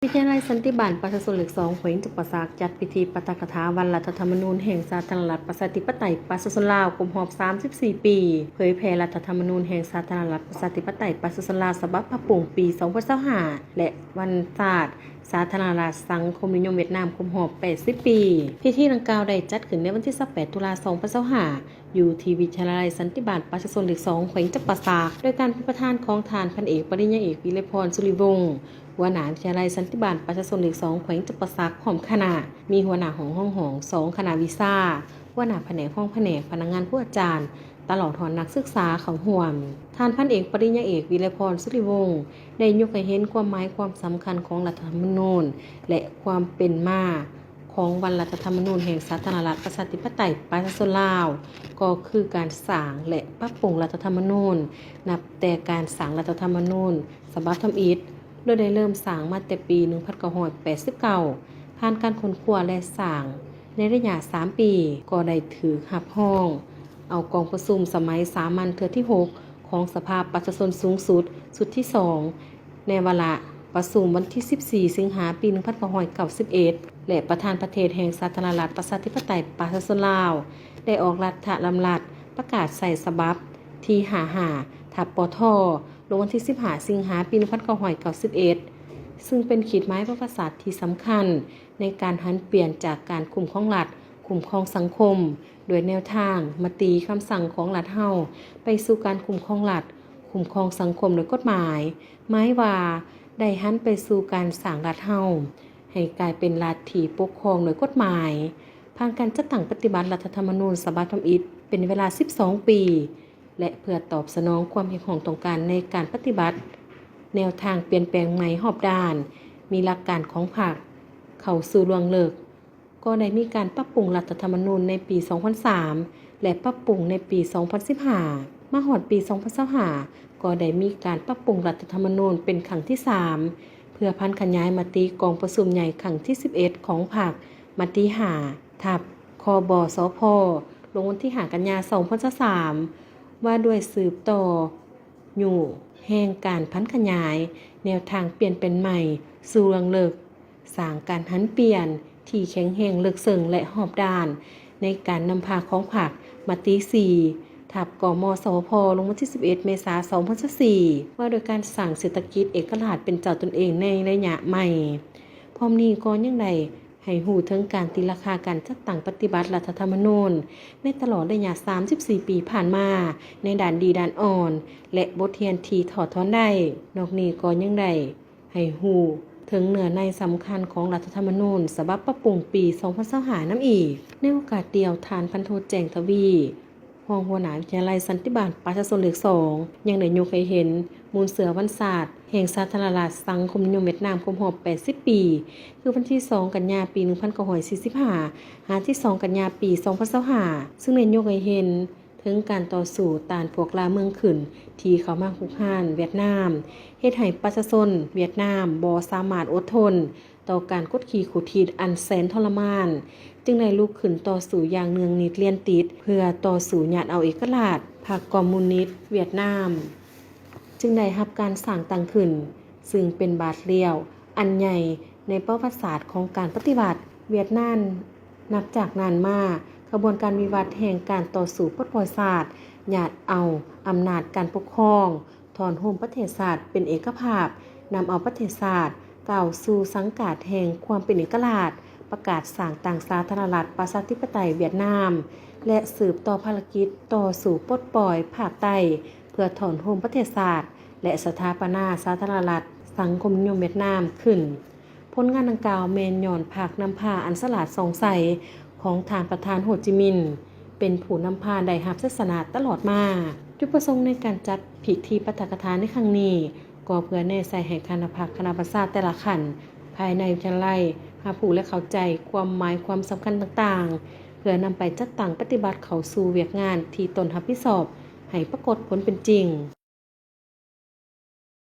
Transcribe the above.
ວິທະຍາໄລສັນຕິບານປະຊາຊົນເລກສອງ ແຂວງຈຳປາສັກ ຈັດພິທີປາຖະກະຖາວັນລັດຖະທຳມະນູນແຫ່ງສາທາລະນະລັດປະຊາທິປະໄຕປະຊາຊົນລາວ ຄົບຮອບສາມສິບສີ່ປີ, ເຜີຍແຜ່ລັດຖະທຳມະນູນແຫ່ງສາທາລະນະລັດປະຊາທິປະໄຕປະຊາຊົນລາວ ສະບັບປັບປຸງປີສອງພັນຊາວຫ້າ ແລະ ວັນຊາດສາທາລະນະລັດສັງຄົມນິຍົມຫວຽດນາມຄົບຮອບແປດສິບປີ. ພິທີດັ່ງກ່າວໄດ້ຈັດຂຶ້ນໃນວັນທີຊາວແປດ ຕຸລາ ສອງພັນຊາວຫ້າ ຢູ່ທີ່ວິທະຍາໄລສັນຕິບານປະຊາຊົນເລກສອງ ແຂວງຈຳປາສັກ ໂດຍການເປັນປະທານຂອງທ່ານພັນເອກ ປະລິນຍາເອກ ວິໄລພອນ ສຸລິວົງ ຫົວໜ້າວິທະຍາໄລສັນຕິບານປະຊາຊົນເລກສອງ ແຂວງຈຳປາສັກ ພ້ອມຄະນະ, ມີຫົວໜ້າຫ້ອງ, ຮອງຫ້ອງ, ສອງຄະນະວິຊາ, ຫົວໜ້າພະແນກ, ຮອງພະແນກ, ພະນັກງານ, ຄູອາຈານ ຕະຫຼອດຮອດນັກສຶກສາເຂົ້າຮ່ວມ. ທ່ານພັນເອກ ປະລິນຍາເອກ ວິໄລພອນ ສຸລິວົງ ໄດ້ຍົກໃຫ້ເຫັນຄວາມໝາຍຄວາມສຳຄັນຂອງລັດຖະທຳມະນູນ ແລະ ຄວາມເປັນມາ ຂອງວັນລັດຖະທຳມະນູນແຫ່ງສາທາລະນະລັດປະຊາທິປະໄຕປະຊາຊົນລາວ ກໍຄືການສ້າງ ແລະ ປັບປຸງລັດຖະທຳມະນູນ ນັບແຕ່ການສ້າງລັດຖະທຳມະນູນສະບັບທຳອິດ ໂດຍໄດ້ເລີ່ມສ້າງມາແຕ່ປີໜຶ່ງພັນເກົ້າຮ້ອຍແປດສິບເກົ້າ ຜ່ານການຄົ້ນຄວ້າ ແລະ ສ້າງໃນໄລຍະສາມປີ ກໍໄດ້ຖືກຮັບຮອງເອົາກອງປະຊຸມສະໄໝສາມັນເທື່ອທີຫົກ ຂອງສະພາປະຊາຊົນສູງສຸດ ຊຸດທີສອງ ໃນວາລະປະຊຸມວັນທີສິບສີ່ ສິງຫາ ປີໜຶ່ງພັນເກົ້າຮ້ອຍເກົ້າສິບເອັດ ແລະ ປະທານປະເທດແຫ່ງສາທາລະນະລັດປະຊາທິປະໄຕປະຊາຊົນລາວ ໄດ້ອອກລັດຖະດຳລັດປະກາດໃຊ້ສະບັບທີຫ້າຫ້າ ທັບ ປທ ລົງວັນທີສິບຫ້າ ສິງຫາ ປີໜຶ່ງພັນເກົ້າຮ້ອຍເກົ້າສິບເອັດ ຊຶ່ງເປັນຂີດໝາຍປະຫວັດສາດທີ່ສຳຄັນໃນການຫັນປ່ຽນຈາກການຄຸ້ມຄອງລັດ, ຄຸ້ມຄອງສັງຄົມ ດ້ວຍແນວທາງມະຕິຄຳສັ່ງຂອງລັດເຮົາ ໄປສູ່ການຄຸ້ມຄອງລັດ, ຄຸ້ມຄອງສັງຄົມໂດຍກົດໝາຍ, ໝາຍວ່າໄດ້ຫັນໄປສູ່ການສ້າງລັດເຮົາໃຫ້ກາຍເປັນລັດທີ່ປົກຄອງໂດຍກົດໝາຍ. ຜ່ານການຈັດຕັ້ງປະຕິບັດລັດຖະທຳມະນູນສະບັບທຳອິດເປັນເວລາສິບສອງປີ ແລະ ເພື່ອຕອບສະໜອງຄວາມຮຽກຮ້ອງຕ້ອງການໃນການປະຕິບັດແນວທາງປ່ຽນແປງໃໝ່ຮອບດ້ານ, ມີຫຼັກການຂອງພັກເຂົ້າສູ່ລວງເລິກ, ກໍໄດ້ມີການປັບປຸງລັດຖະທຳມະນູນໃນປີສອງພັນສາມ ແລະ ປັບປຸງໃນປີສອງພັນສິບຫ້າ. ມາຮອດປີສອງພັນຊາວຫ້າ ກໍໄດ້ມີການປັບປຸງລັດຖະທຳມະນູນເປັນຄັ້ງທີສາມ ເພື່ອຜັນຂະຫຍາຍມະຕິກອງປະຊຸມໃຫຍ່ຄັ້ງທີສິບເອັດ ຂອງພັກ, ມະຕິຫ້າ ທັບ ຄບສພ ລົງວັນທີຫ້າ ກັນຍາ ສອງພັນຊາວສາມ ວ່າດ້ວຍສືບຕໍ່ ຍູ້ແຮງການຜັນຂະຫຍາຍແນວທາງປ່ຽນແປງໃໝ່ສູ່ລວງເລິກ, ສ້າງການຫັນປ່ຽນທີ່ແຂງແຮງເລິກເຊິ່ງ ແລະ ຮອບດ້ານໃນການນຳພາຂອງພັກ, ມະຕິສີ່ ທັບ ກມສພ ລົງວັນທີສິບເອັດ ເມສາ ສອງພັນຊາວສີ່ ວ່າດ້ວຍການສ້າງເສດຖະກິດເອກະລາດເປັນເຈົ້າຕົນເອງໃນໄລຍະໃໝ່. ພ້ອມນີ້ກໍຍັງໄດ້ ໃຫ້ຮູ້ເຖິງການຕີລາຄາການຈັດຕັ້ງປະຕິບັດລັດຖະທຳມະນູນໃນຕະຫຼອດໄລຍະສາມສິບສີ່ປີຜ່ານມາ ໃນດ້ານດີດ້ານອ່ອນ ແລະ ບົດຮຽນທີ່ຖອດຖອນໄດ້. ນອກນີ້ກໍຍັງໄດ້ໃຫ້ຮູ້ເຖິງເນື້ອໃນສຳຄັນຂອງລັດຖະທຳມະນູນສະບັບປັບປຸງປີສອງພັນຊາວຫ້ານຳອີກ. ໃນໂອກາດດຽວ, ທ່ານພັນໂທ ແຈ້ງທະວີ ຮອງຫົວໜ້າວິທະຍາໄລສັນຕິບານປະຊາຊົນເລກສອງ ຍັງໄດ້ຍົກໃຫ້ເຫັນມູນເຊື້ອວັນຊາດແຫ່ງສາທາລະນະລັດສັງຄົມນິຍົມຫວຽດນາມຄົບຮອບແປດສິບປີ ຄືວັນທີສອງ ກັນຍາ ປີໜຶ່ງພັນເກົ້າຮ້ອຍສີ່ສິບຫ້າ ຫາ ທີສອງ ກັນຍາ ປີສອງພັນຊາວຫ້າ ຊຶ່ງໄດ້ຍົກໃຫ້ເຫັນເຖິງການຕໍ່ສູ້ຕ້ານພວກລ່າເມືອງຂຶ້ນທີ່ເຂົ້າມາຮຸກຮານຫວຽດນາມ ເຮັດໃຫ້ປະຊາຊົນຫວຽດນາມບໍ່ສາມາດອົດທົນ ຕໍ່ການກົດຂີ່ຂູດຮີດອັນແສນທໍລະມານ, ຈຶ່ງໄດ້ລຸກຂຶ້ນຕໍ່ສູ້ຢ່າງເນື່ອງນິດລຽນຕິດ ເພື່ອຕໍ່ສູ້ຍາດເອົາເອກະລາດ. ພັກຄອມມູນິດຫວຽດນາມຈຶ່ງໄດ້ຮັບການສ້າງຕັ້ງຂຶ້ນ, ຊຶ່ງເປັນບາດລ້ຽວອັນໃຫຍ່ໃນປະຫວັດສາດຂອງການປະຕິວັດຫວຽດນາມ. ນັບຈາກນັ້ນມາ, ຂະບວນການວິວັດແຫ່ງການຕໍ່ສູ້ປົດປ່ອຍຊາດ, ຍາດເອົາອຳນາດການປົກຄອງ, ຖອນໂຮມປະເທດຊາດເປັນເອກະພາບ, ນຳເອົາປະເທດຊາດກ້າວສູ່ສັງກາດແຫ່ງຄວາມເປັນເອກະລາດ, ປະກາດສ້າງຕັ້ງສາທາລະນະລັດປະຊາທິປະໄຕຫວຽດນາມ ແລະ ສືບຕໍ່ພາລະກິດຕໍ່ສູ້ປົດປ່ອຍພາກໃຕ້ ເພື່ອຖອນໂຮມປະເທດຊາດ ແລະ ສະຖາປະນາສາທາລະນະລັດສັງຄົມນິຍົມຫວຽດນາມຂຶ້ນ. ຜົນງານດັ່ງກ່າວແມ່ນຍ້ອນພາກນຳພາອັນສະຫຼາດສ່ອງໃສຂອງທ່ານປະທານໂຮຈິມິນ ເປັນຜູ້ນຳພາໄດ້ຮັບໄຊຊະນະຕະຫຼອດມາ. ຈຸດປະສົງໃນການຈັດພິທີປາຖະກະຖາໃນຄັ້ງນີ້ ກໍເພື່ອແນໃສ່ໃຫ້ຄະນະພັກຄະນະປະຊາແຕ່ລະຂັ້ນພາຍໃນວິທະຍາໄລ ຮັບຮູ້ ແລະ ເຂົ້າໃຈຄວາມໝາຍຄວາມສຳຄັນຕ່າງໆ ເພື່ອນຳໄປຈັດຕັ້ງປະຕິບັດເຂົ້າສູ່ວຽກງານທີ່ຕົນຮັບຜິດຊອບໃຫ້ປາກົດຜົນເປັນຈິງ.